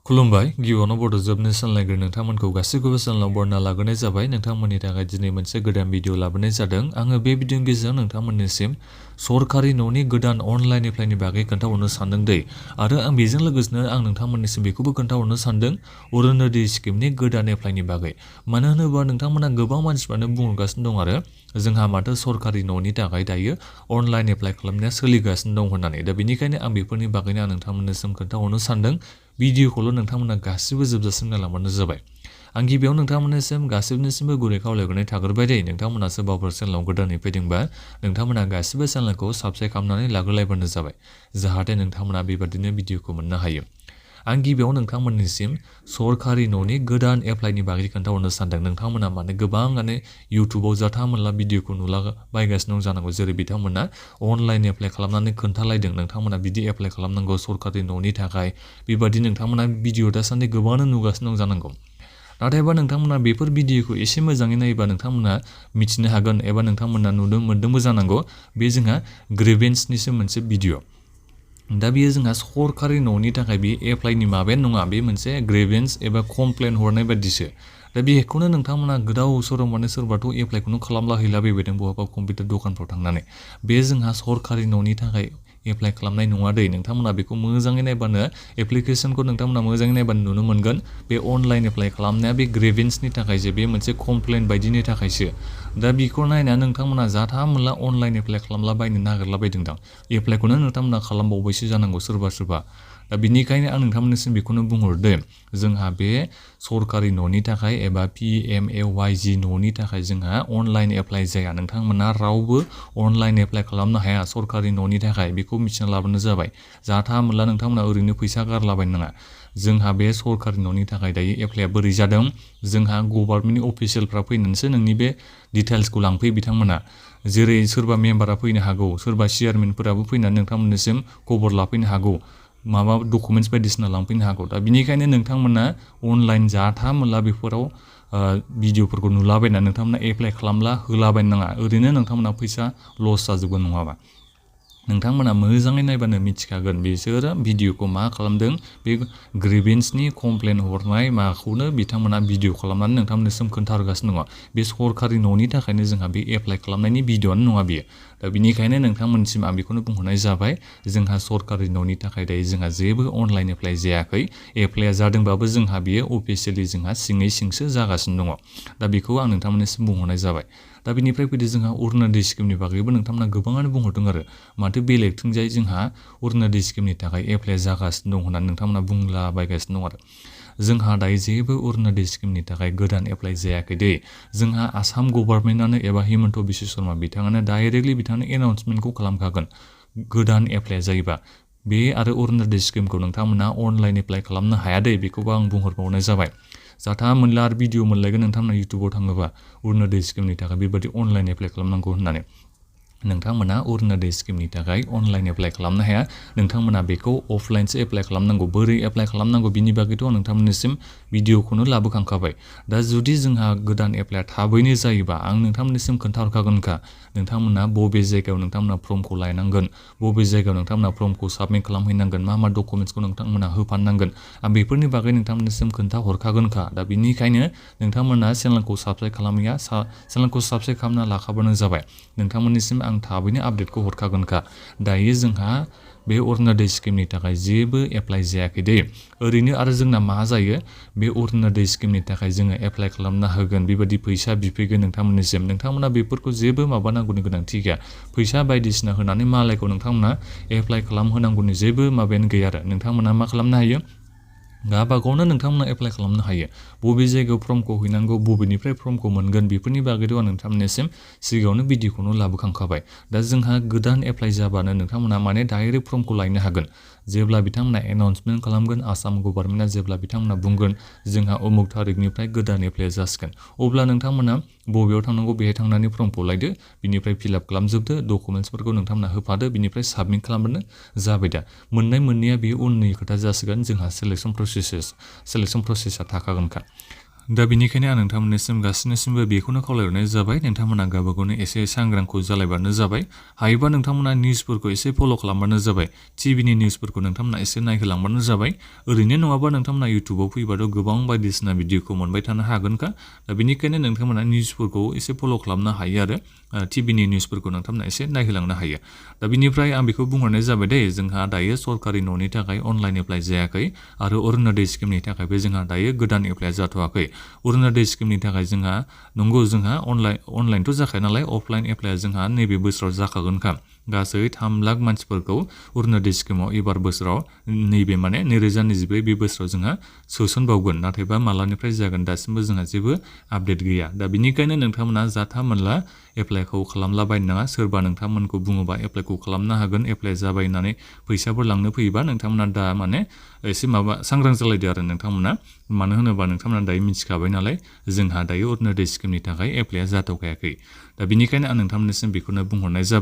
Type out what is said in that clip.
खुलुमबाय गिबियावनो बड' जबनि सानलायगिरि नोंथांमोनखौ गासैखौबो सानलाव बरना लाग्रोनाय जाबाय। नोंथांमोननि थाखाय दिनै मोनसे गोदान भिडिअ लाबोनाय जादों। आङो बे भिडिअनि गेजेरजों नोंथांमोननिसिम सरकारि न'नि गोदान अनलाइन एप्लाइनि बागै खोन्थाहरनो सानदों दै। आरो आं बेजों लोगोसेनो आं नोंथांमोननिसिम बेखौबो खोन्थाहरनो सानदों अरुनदय स्किमनि गोदान एप्लाइनि बागै। मानो होनोबा नोंथांमोना गोबां मानसिफ्रानो बुंगासिनो दं आरो जोंहा माथो सरकारि न'नि थाखाय दायो अनलाइन एप्लाइ खालामनाया सोलिगासिनो दं होननानै। दा बेनिखायनो आं बेफोरनि बागैनो आं नोंथांमोननिसिम खोन्थाहरनो सानदों। भिडिअखौल' नोंथांमोना गासिबो जोबजासिम नायलांबानो जाबाय। आं गिबियाव नोंथांमोननिसिम गासिबनिसिमबो गुरै खावलायहरनाय थाग्रोबाय दे। नोंथांमोना सोरबाफोर चेनेलाव गोदानै फैदोंबा नोंथांमोना गासिबो चेनेलखौ साबस्क्राइब खालामनानै लाग्रोलायबानो जाबाय, जाहाथे नोंथांमोना बेबादिनो भिडिअखौ मोननो हायो। आं गिबियाव नोंथांमोननिसिम सरकारि न'नि गोदान एप्लाइनि बागै खोन्थाहरनो सानदों। नोंथांमोना माने गोबाङानो इउटुबाव जाथा मोनला भिडिअखौ नुला बायगासिनो दं जानांगौ, जेरै बिथांमोना अनलाइन एप्लाइ खालामनानै खोन्थालायदों नोंथांमोना बिदि एप्लाइ खालामनांगौ सरकारि न'नि थाखाय। बेबादि नोंथांमोना भिडिअ दासान्दि गोबाङानो नुगासिनो दं जानांगौ। नाथायबा नोंथांमोना बेफोर भिडिअखौ एसे मोजाङै नायोबा नोंथांमोना मिथिनो हागोन एबा नोंथांमोना नुनो मोन्दोंबो जानांगौ, बे जोंहा ग्रेभेन्सनिसो मोनसे भिडिअ। दा बेयो जोंहा सरकारि न'नि थाखाय बे एप्लाइनि माबायानो नङा, बे मोनसे ग्रेभेन्स एबा कमप्लेन हरनाय बायदिसो। दा बेखौनो नोंथांमोना गोदाव सोराव माने सोरबाथ' एप्लाइखौनो खालामला हैलाबायदों बहाबा कम्पिउटार दखानफ्राव थांनानै। बे जोंहा सरकारि न'नि थाखाय एप्लाइ खालामनाय नङा दै। नोंथांमोना बेखौ मोजाङै नायबानो एप्लिकेसनखौ नोंथांमोना मोजाङै नायबानो नुनो मोनगोन। बे अनलाइन एप्लाइ खालामनाया बे ग्रेभेन्सनि थाखायसो, बे मोनसे कमप्लेन बायदिनि थाखायसो। दा बेखौ नायनानै नोंथांमोना जाथा मोनला अनलाइन एप्लाइ खालामला बायनो नागिरलाबायदोंदां। एप्लाइखौनो नोंथांमोना खालामबावबायसो जानांगौ सोरबा सोरबा। दा बिनिखायनो आं नोंथांमोननिसिम बेखौनो बुंहरदो, जोंहा बे सरकारि न'नि थाखाय एबा PMAYG न'नि थाखाय जोंहा अनलाइन एप्लाइ जाया। नोंथांमोना रावबो अनलाइन एप्लाइ खालामनो हाया सरकारि न'नि थाखाय, बेखौ मिथिना लाबानो जाबाय। जाथा मोनला नोंथांमोना ओरैनो फैसा गारलाबायनो नाङा। जोंहा बे सरकारि न'नि थाखाय दायो एप्लाइआ बोरै जादों, जोंहा गभर्नमेन्टनि अफिसियेलफ्रा फैनानैसो नोंनि बे डिटेल्सखौ लांफैयो बिथांमोना। जेरै सोरबा मेम्बारा फैनो हागौ, सोरबा चेयारमेनफोराबो फैनानै नोंथांमोननिसिम खबर लाफैनो हागौ, माबा डकुमेन्टस बायदिसिना लांफैनो हागौ। दा बिनिखायनो नोंथांमोना अनलाइन जाथा मोनला बेफोराव भिडिअफोरखौ नुलाबायनानै नोंथांमोना एप्लाइ खालामला होलाबायनो नाङा। ओरैनो नोंथांमोना फैसा लस जाजोबगोन नङाबा। नोंथांमोना मोजाङै नायबानो मिथिखागोन बिसोरो भिडिअखौ मा खालामदों। बे ग्रेभेन्सनि कमप्लेन हरनाय माखौनो बिथांमोना भिडिअ खालामनानै नोंथांमोननिसिम खोन्थाहरगासिनो दङ। बे सरकारि न'नि थाखायनो जोंहा बे एप्लाइ खालामनायनि भिडिअआनो नङा बियो। दा बिनिखायनो नोंथांमोननिसिम आं बेखौनो बुंहरनाय जाबाय, जोंहा सरकारि न'नि थाखाय दायो जोंहा जेबो अनलाइन एप्लाइ जायाखै। एप्लाइआ जादोंबाबो जोंहा बियो अफिसियेलि जोंहा सिङै सिंसो जागासिनो दङ। दा बेखौ आं नोंथांमोननिसिम बुंहरनाय जाबाय। दा बिनिफ्राय फैदो जोंहा अरुनदय स्किमनि बागैबो नोंथांमोना गोबाङानो बुंहरदों आरो माथो बेलेगथिंजाय जोंहा अरुनदय स्किमनि थाखाय एप्लाइ जागासिनो दं होननानै नोंथांमोना बुंलाबायगासिनो दं आरो। जोंहा दायो जेबो अरुनदय स्किमनि थाखाय गोदान एप्लाइ जायाखै दै। जोंहा आसाम गभर्नमेन्टआनो एबा हिमन्त बिश्व शर्मा बिथाङानो डाइरेक्टलि बिथांनो एनाउन्समेन्टखौ खालामखागोन गोदान एप्लाइआ जायोबा। बे आरो अरुनदय स्किमखौ नोंथांमोना अनलाइन एप्लाइ खालामनो हाया दै, बेखौबो आं बुंहरबावनाय जाबाय। जाथा मोनला आरो भिडिअ मोनलायगोन नोंथांमोना इउटुबाव थाङोबा अरुनदय स्किमनि थाखाय बेबादि अनलाइन एप्लाइ खालामनांगौ होननानै। नोंथांमोना अरुनदय स्किमनि थाखाय अनलाइन एप्लाइ खालामनो हाया। नोंथांमोना बेखौ अफलाइनसो एप्लाइ खालामनांगौ। बोरै एप्लाइ खालामनांगौ बिनि बागैथ' आं नोंथांमोननिसिम भिडिअखौनो लाबोखांखाबाय। दा जुदि जोंहा गोदान एप्लाइआ थाबैनो जायोबा आं नोंथांमोननिसिम खोन्थाहरखागोनखा। नोंथांमोना बबे जायगायाव नोंथांमोना फर्मखौ लायनांगोन, बबे जायगायाव नोंथांमोना फर्मखौ साबमिट खालामहैनांगोन, मा मा डकुमेन्टसखौ नोंथांमोना होफानांगोन, आं बेफोरनि बागै नोंथांमोननिसिम खोन्थाहरखागोनखा। दा बिनिखायनो नोंथांमोना चेनेलखौ साबस्क्राइब खालामैया चेनेलखौ साबस्क्राइब खालामना लाखाबानो जाबाय। नोंथांमोननिसिम आं थाबैनो आपडेटखौ हरखागोनखा। दायो जोंहा बे अरुनदय स्किमनि थाखाय जेबो एप्लाइ जायाखै दे। ओरैनो आरो जोंना मा जायो, बे अरुनदय स्किमनि थाखाय जोङो एप्लाइ खालामना होगोन, बेबायदि फैसा बिफैगोन नोंथांमोननिसिम। नोंथांमोना बेफोरखौ जेबो माबानांगौनि गोनांथि गैया। फैसा बायदिसिना होनानै मालायखौ नोंथांमोना एप्लाइ खालामहोनांगौनि जेबो माबायानो गैया आरो। नोंथांमोना मा खालामनो हायो, गावबागावनो नोंथांमोना एप्लाइ खालामनो हायो। बबे जायगायाव फर्मखौ हैनांगौ, बबेनिफ्राय फर्मखौ मोनगोन, बेफोरनि बागैथ' आं नोंथांमोननिसिम सिगाङावनो भिडिअखौनो लाबोखांखाबाय। दा जोंहा गोदान एप्लाइ जाबानो नोंथांमोना माने डाइरेक्ट फर्मखौ लायनो हागोन। जेब्ला बिथांमोना एनाउन्समेन्ट खालामगोन, आसाम गभर्नमेन्टआ जेब्ला बिथांमोना बुंगोन जोंहा उमुक थारिखनिफ्राय गोदान एप्लाइआ जासिगोन, अब्ला नोंथांमोना बबेयाव थांनांगौ बेहाय थांनानै फर्मखौ लायदो, बिनिफ्राय फिलआप खालामजोबदो, डकुमेन्टसफोरखौ नोंथांमोना होफादो, बिनिफ्राय साबमिट खालामबानो जाबाय। दा मोननाय मोनैया बेयो उननि खोथा जासिगोन। जोंहा सेलेक्सन प्रसेसा थाखागोनखा। दा बेनिखायनो आं नोंथांमोननिसिम गासिनिसिमबो बेखौनो खावलायहरनाय जाबाय नोंथांमोना गावबागावनो एसे सांग्रांखौ जालायबानो जाबाय हायोबा नोंथांमोना निउसफोरखौ एसे फल' खालामबानो जाबाय टिभिनि निउसफोरखौ नोंथांमोना एसे नायहोलांबानो जाबाय ओरैनो नङाबा नोंथांमोना इउटुबाव फैबाथ' गोबां बायदिसिना भिडिअखौ मोनबाय थानो हागोनखा दा बेनिखायनो नोंथांमोना निउसफोरखौ एसे फल' खालामनो हायो आरो टिभिनि निउसफोरखौ नोंथांमोना एसे नायहोलांनो हायो दा बिनिफ्राय आं बेखौ बुंहरनाय जाबाय दे जोंहा दायो सरकारि न'नि थाखाय अनलाइन एप्लाइ जायाखै आरो अरुनदय स्किमनि थाखायबो जोंहा दायो गोदान एप्लाइ जाथ'वाखै अरुनदय स्किमनि थाखाय जोंहा नंगौ जोंहा अनलाइनथ' जाखाया नालाय अफलाइन एप्लाइआ जोंहा नैबे बोसोराव जाखागोनखा गासै 3 लाख मानसिफोरखौ अरुनदय स्किमाव एबार बोसोराव नैबे माने 2024 बे बोसोराव जोंहा सोसनबावगोन नाथायबा मालानिफ्राय जागोन दासिमबो जोंहा जेबो आपडेट गैया दा बिनिखायनो नोंथांमोना जाथा मोनला एप्लाइखौ खालामलाबायनो नाङा सोरबा नोंथांमोनखौ बुङोबा एप्लाइखौ खालामनो हागोन एप्लाइ जाबाय होननानै फैसाफोर लांनो फैयोबा नोंथांमोना दा माने एसे सांग्रां जालायदो आरो नोंथांमोना मानो होनोबा नोंथांमोना दायो मिथिखाबाय नालाय जोंहा दायो अरुनदय स्किमनि थाखाय एप्लाइआ जाथ'खायाखै दा बिनिखायनो आं नोंथांमोननिसिम बेखौनो बुंहरनाय जाबाय